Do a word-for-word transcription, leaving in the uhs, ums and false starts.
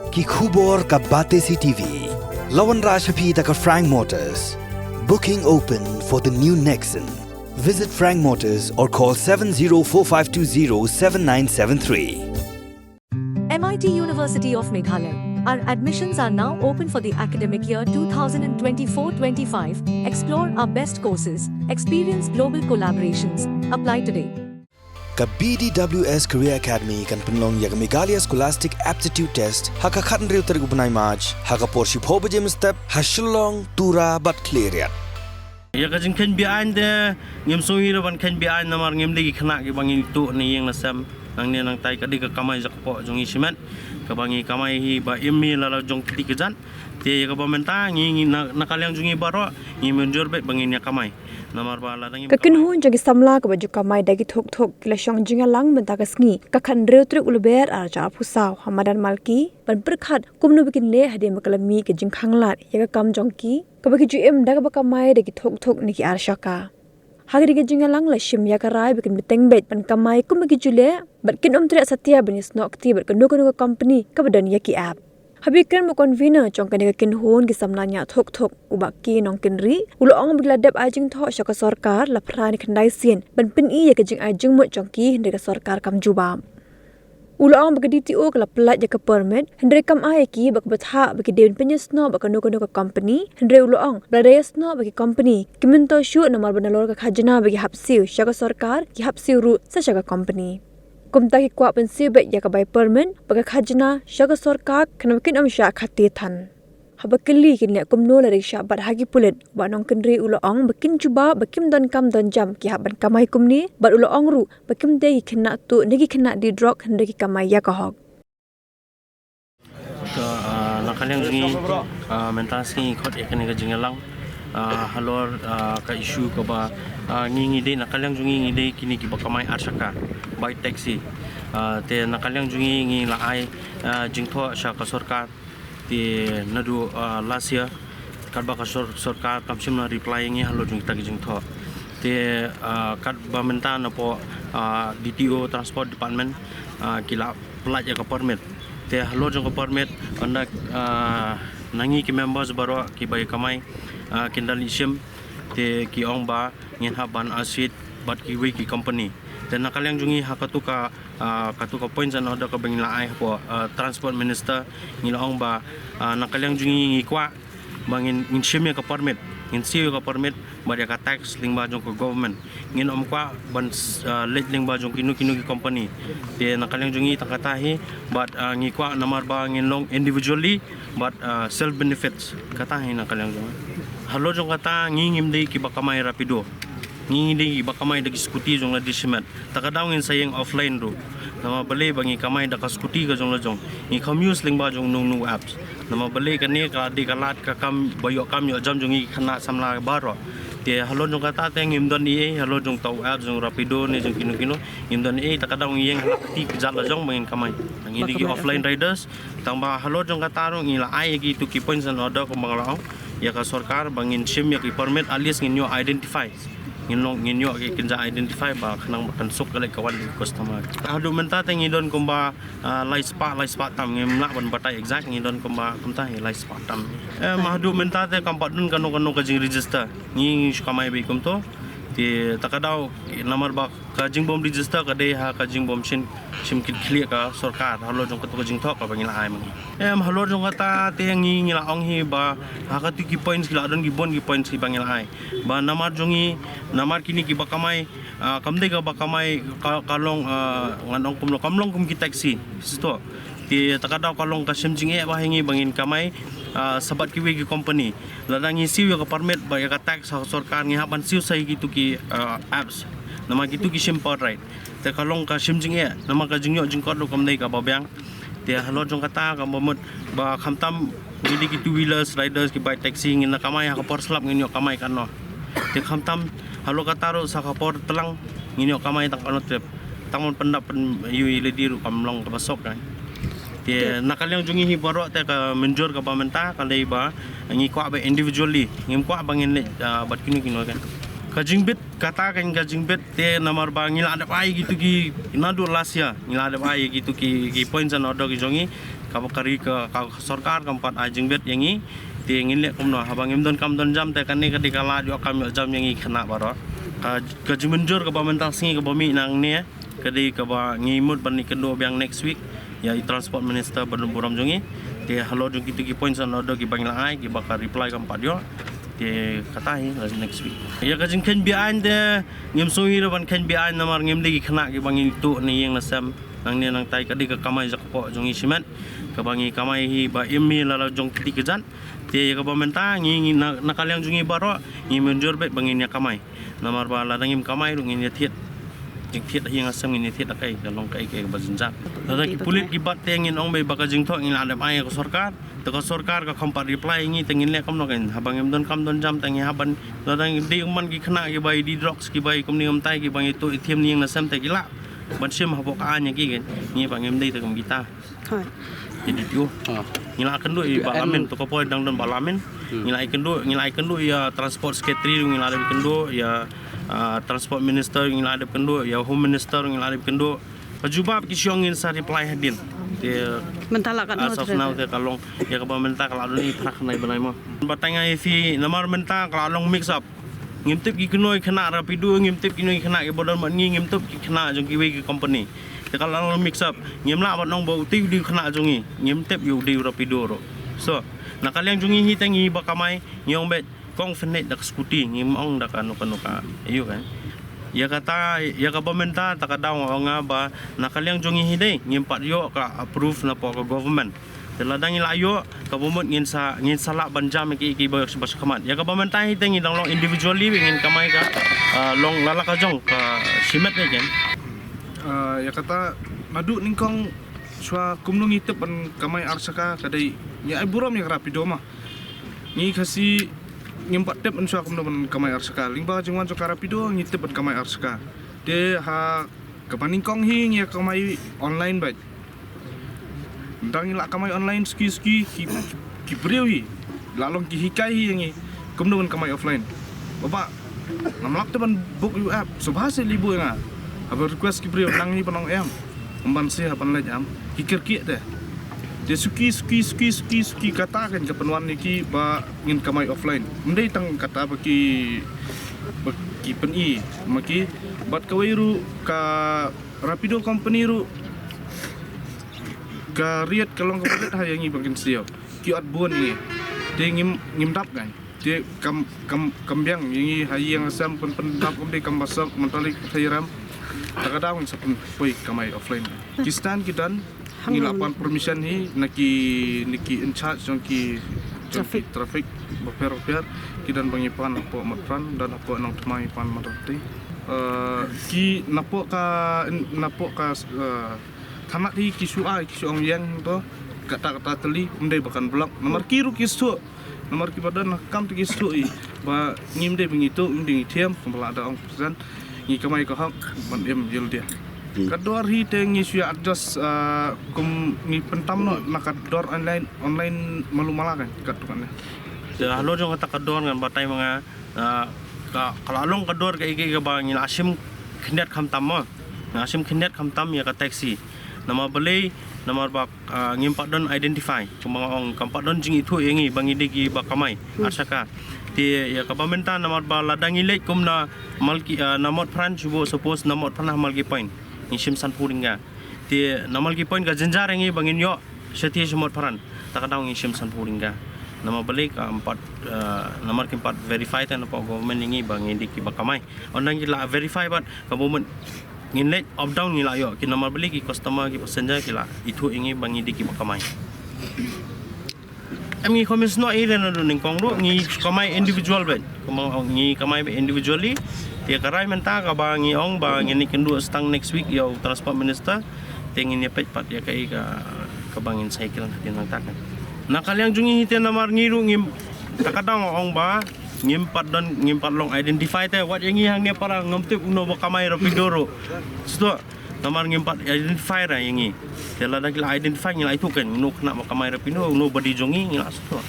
Ki khubor ka Batesi T V. La wanrah sha phi da ka Frank Motors. Booking open for the new Nexon. Visit Frank Motors or call seven zero four five two zero seven nine seven three. M I T University of Meghalaya. Our admissions are now open for the academic year twenty twenty-four twenty-five. Explore our best courses, experience global collaborations. Apply today. Ka B D W S Career Academy kan pynlong ïa ka Meghalaya Scholastic Aptitude Test ha ka khathynriew tarik u bnai March ha ka por shiphew baje mynstep ha Shillong, Tura bad Khliehriat. Ïa ka jingkheiñ beaiñ te ngim sngew ïa ban kheiñ beaiñ namar ngim dei ki khynnah kiba ngi tuh na ïing na sem nangne nangtai, ka dei ka kamai jong ka pok jong ngi shimet kaba ngi kamai hi ba im hi la la jong kti kjat. Te ïa kaba mynta ngi, ngi na, na ka liang jong ngi baroh ngi mynjur beit ba ngin ïa kamai. Namar ba la dang Ka kynhun jong ki samla kaba ju kamai da ki thok thok ki la shong jingïalang mynta ka sngi ka khathynriew tarik u Lber arhajar arphew saw ha madan Malki ban pyrkhat kumno ba kin leh hadien ba ka la mih ka jingkhanglad ïa ka kam jong ki kaba ki ju im da kaba kamai da ki thok thok ne ki arshaka. Ha kane ka jingïalang la shim ïa ka rai ba kin bteng beit ban kamai kumba ki ju leh bad kin ym treh satia ban ïasnoh kti bad kano kano ka company kaba don ïa ki app. Haba kren bad u convener jong kane ka kynhun ki samla ñiah thok thok u Bah K. Nongkynrih u la ong ba ki la dep ai jingthoh sha ka sorkar la phra ne khyndai sien ban pyni ïa ka jingai jingmut jong ki hynrei ka sorkar kam jubab. U la ong ba ka D T O ka la pyllait ïa ka permit hynrei kam ai ïa ki ba ka bthah ba ki dei ban pynïasnoh bad kano kano ka company, hynrei u la ong ba lada ïasnoh bad ki company ki myntoi shuh namar ba nalor ka khajna ba ki hap siew sha ka sorkar ki hap siew ruh sa sha ka company. Kumta ki kwah pynsiew beit ïa ka bai permit bad ka khajna sha ka sorkar khnang ba kin ym shah khate than. Haba kylli kin leh kumno lada ki shah bat ha ki pulit, u Bah Nongkynrih u la ong ba kin jubab ba kim don kam don jam ki hap ban kamai kumne bad u la ong ruh ba kim dei ki khynnah tuh ne ki khynnah die drok hynrei ki kamai ïa ka hok. Ka, ah, na ka liang jong ngi, ah, mynta sngi ngi khot ïa kane ka jingïalang, ah, halor, ah, ka issue kaba, ah, ngi, ngi dei na ka liang jong ngi, ngi dei kine kiba kamai arshaka bai taxi. Ah, te na ka liang jong ngi ngi la ai, ah, jingthoh sha ka sorkar. Te naduh, ah, last year katba ka sor-, sorkar kam shym la reply ïa ngi halor jong kita ki jingthoh. Te, ah, katba mynta napoh, ah, D T O Transport Department, ah, ki la pyllait ïa ka permit. Te halor jong ka permit, ynda, ah, na ngi ki members baroh kiba ïa kamai, ah, kin da leit shim. Te ki ong ba ngin hap ban associate bad kiwei ki company. Te na ka liang jong ngi ha katu ka, ah, katu ka points and order kaba ngi la ai hapoh, ah, Transport Minister, ngi la ong ba, ah, na ka liang jong ngi ngi kwah ba ngin, ngin shim ïa ka permit, ngin siew ïa ka permit bad ïa ka tax lyngba jong ka government. Ngin ym kwah ban, ah, leit lyngba jong kino kino ki company. Te na ka liang jong ngi tang kata hi bad, ah, ngi kwah namar ba ngin long individually bad, ah, self benefits. Kata hi na ka liang jong ngi. Halor jong kata ngi ngim dei kiba kamai Rapido. Ngi ngi dei kiba kamai da ki scooty jong lade shimet. Ta ka daw ngin sa ïeng offline ruh. Namar balei ba ngi kamai da ka scooty ka jong la jong. Ngi kham use lyngba jong no no apps. Namar balei kane ka dei ka lad ka kam ba ïoh kam ïoh jam jong ngi ki khynnah samla baroh. Te halor jong kata te ngim don ei ei halor jong ta u apps jong Rapido ne jong kino kino. Ngim don ei ei ta ka daw ngi ïeng ha la kti ka jat la jong ba ngin kamai. Ngi dei ki offline riders. Tang ba halor jong kata ruh ngi la ai ïa kitu ki points and order kumba nga la ong ïa ka sorkar ba ngin shim ïa ki permit at least ngin ïoh identify. Ngin long, ngin ïoh ki kynja identify ba khnang ba kan suk ka leit ka wan ki customer. Haduh mynta te ngi don kumba, ah, lai spah, lai spah tam, ngim lah ban batai exact, ngi don kumba kumta hi lai spah tam. Em, haduh mynta te kam pat don kano kano ka jingregister. Ngi ngi shu kamai beit kumto. Te ta ka daw namar ba ka jingbym register ka dei ha ka jingbym shim, shim kit khlieh ka sorkar halor jong katu ka jingthoh kaba ngi la ai ma ngi. Em, halor jong kata te ngi ngi la ong hi ba ha katu ki points ki la don ki bun ki points kiba ngi la ai. Ba namar jong ngi, namar kine kiba kamai, ah, kam dei kaba kamai ka, ka long, ah, ngan ong kumno, kam long kum ki taxi. Sito. Te ta ka daw ka long ka shim jingeh ba ha ngi ba ngin kamai, ah, sa bad kiwei ki company. Lada ngi siew ïa ka permit bad ïa ka tax ha ka sorkar ngi hap ban siew sa ïa kitu ki, ah, apps. Namar kitu ki shim per ride. Te ka long ka shim jingeh, namar ka jingïoh jingkot ruh kam dei kaba biang. Te halor jong kata kaba mut ba khamtam ngi dei ki two wheelers riders ki bike taxi ngin ïa kamai ha ka por slap ngin ïoh kamai katno. Te khamtam halor kata ruh sa ka por tlang ngin ïoh kamai tang katno trip. Tang ban pyndap pyn ïu ïa lade ruh kam long kaba suk kan. Te na ka liang jong ngi hi baroh te ka mynjur kaba mynta ka dei ba ngi kwah ba individually, ngim kwah ba ngin leit, ah, bad kino kino kan. Ka jingbit, kata kan ka jingbit te namar ba ngi la dep ai kitu ki, naduh last year ngi la dep ai kitu ki, ki points and order ki jong ngi. Ka ba ka ri ka, ka sorkar kam pat ai jingbit ïa ngi. Te ngin leh kumno, haba ngim don kam don jam te kane ka dei ka lad ïoh kam ïoh jam ïa ngi khynnah baroh. Ka, ka jingmynjur kaba mynta sngi kaba mih nangne ka dei kaba ngi mut ban ïakynduh biang next week ïa i Transport Minister ba don burom jong ngi. Te halor jong kitu ki points and order kiba ngi la ai, kiba ka reply kam pat ïoh. Te kata hi la next week. Ïa ka jingkheiñ beaiñ te ngim sngew hi ruh ban kheiñ beaiñ namar ngim dei ki khynnah kiba ngi tuh na ïing na sem. Nangne nangtai ka dei ka kamai jakpoh jong ngi shimet, kaba ngi kamai hi ba im hi la la jong kti kjat. Te ïa kaba mynta ngi, ngi na, na ka liang jong ngi baroh ngi mynjur beit ba ngin ïa kamai. Namar ba lada ngim kamai ruh ngin ïa thied. Jingthied ha ïing ha sem ngin ïa thied da kaei, ka long kaei kaei kaba jynjar. Lada ki pulit ki bat te ngin ong beit ba ka jingthoh ngi la dep ai ïa ka sorkar. Te ka sorkar ka kham pat reply ïa ngi te ngin leh kumno kan. Haba ngim don kam don jam te ngi hap ban, lada ngi dei man ki khynnah kiba i die drugs kiba i kumne kumtai kiba ngi tuh i thiam na ïing na sem te ki lah ban shim hapoh ka aiñ ïa ki kan. Ngi ba ngim dei te kum kita. Hooid. Ïa D T O. Ngi la kynduh ïa Bah Lamin, to ka por dang don Bah Lamin. Ngi la kynduh, ngi la kynduh ïa Transport Secretary, ngi la dep kynduh ïa, ah, Transport Minister, ngi la dep kynduh ïa Home Minister, ngi la dep kynduh. Ka jubab ki shong ngin sa reply hadien. Te mynta la kat as of now te ka long ïa kaba mynta ka la don i phra khnai bnai mo. Batai nga ïa phi namar mynta ka la long mix up. Ngim tip ki kynnoh khynnah Rapido, ngim tip ki kynnoh khynnah kiba don bad ngi, ngim tip ki khynnah jong kiwei ki company. Te ka la long mix up. Ngim lah ban ong ba utei u dei u khynnah jong ngi. Ngim tip ïa u dei u Rapido ruh. So, na ka liang jong ngi hi te ngi ba kamai, ngi ong beit kong pynleit da ka scooty, ngim ong da kano kano ka. Ïa ka, ïa kata, ïa kaba mynta ta ka daw nga ong nga ba na ka liang jong ngi hi dei ngim pat ïoh ka approve napoh ka government. Te lada ngi la ïoh kaba mut ngin sa, ngin sa lah ban jam ïa ki, ki ba, ba shakhmat. Ïa kaba mynta hi te ngi dang long individually, ngin kamai ka, ah, long la la ka jong ka shimet ne ken. Ah, ïa kata naduh nyngkong shuwa kumno ngi tip ban kamai ar shaka ka dei ngi ai burom ïa ka Rapido ma. Ngi Khasi ngim pat tip ban shuwa kumno ban kamai ar shaka. Lyngba ka jingwan jong ka Rapido ngi tip ban kamai ar shaka. Te ha kaba nyngkong hi ngi ïa kamai online beit. Dang ngi la kamai online suki suki ki, ki briew hi la long ki hikai hi ïa ngi kumno ban kamai offline. Baba ngam lap te ban book ïa u app, sngewbha seh leit buh ïa nga. Haba request ki briew nang hi ban ong em, ym ban seh ha ban leit em, ki kyrkieh te. Te suki suki suki suki suki kata kan ka pynwan ïa ki ba ngin kamai offline. Ym dei tang kata ba ki, ba ki pyni ma ki. Bad kawei ruh ka Rapido company ruh ka riat ka long kaba rit ha ïa ngi ba ngin siew. Ki ot bun ïa ngi. Te ngim, ngim dap kan. Te kam, kam, kam biang ïa ngi ha ïing ha sem pyn, pyndap kum dei kam ba sok mynta lei ka thei ram. Ta ka daw ngin sa pynpoi kamai offline. Ki stand ki don, ngi la pan permission hi na ki, na ki in charge jong ki, jong ki traffic bapher bapher. Ki don ba ngi pan hapoh Motphran, don hapoh Nongthymmai ngi pan Mawtawngtei. Eh, ki napoh ka, napoh ka, eh, thanat hi ki shu ai, ki shu ong ïeng to, kata kata tylli, ym dei ba kan block. Namar ki ruh ki shu, namar kiba don ha kam te ki shu i ba ngim dei ba ngi tuh, ngim dei ngi thiam, kumba la da ong president, ngi kamai ka hok ban im ïa lade. Ka dor hi te ngi shu ïa adjust, ah, kum ngi pyntam noh na ka dor online, online malu mala kan, katto katne. Te halor jong kata ka dor ngan batai ma nga, ah, ka, ka la long ka dor kaei kaei kaba ngi la shim khyndiat khamtam mo. Ngi la shim khyndiat khamtam ïa ka taxi. Namar balei, namar ba, ah, ngim pat don identify. Kumba nga ong kam pat don jingithuh ïa ngi ba ngi dei kiba kamai ar shaka. Te ïa kaba mynta namar ba lada ngi leit kum na Malki, ah, na Motphran shu buh, suppose na Motphran ha Malki Point ngi shim sanphew tyngka. Te na Malki Point ka jynjar ïa ngi ba ngin ïoh shathie sha Motphran. Ta ka daw ngi shim sanphew tyngka. Namar balei kam pat, ah, namar kim pat verify te napoh government ïa ngi ba ngi dei kiba kamai. Ynda ngi la verify bad kaba mut ngin leit up down ngi la ïoh, ki namar balei ki customer, ki passenger ki la ithuh ïa ngi ba ngi dei kiba kamai. Em, ngi kham snoh ïa lade naduh nyngkong ruh, ngi kamai individual beit. Kumba ngi kamai beit individually. Te ka rai mynta kaba ngi ong ba ngin ïakynduh stang next week ïa u Transport Minister. Te ngin ïa peit pat ïa kaei ka, kaba ngin cycle hadien nangta kan. Na ka liang jong ngi hi te namar ngi ruh ngim, ta ka daw nga ong ba ngim pat don, ngim pat long identify te, wat ïa ngi hangne para ngam tip uno ba kamai Rapido ruh. Sdang, namar ngim pat identify ra ïa ngi. Te lada ki la identify ngi la ithuh kan, uno khynnah ba kamai Rapido, uno ba dei jong ngi, ngi la sdang.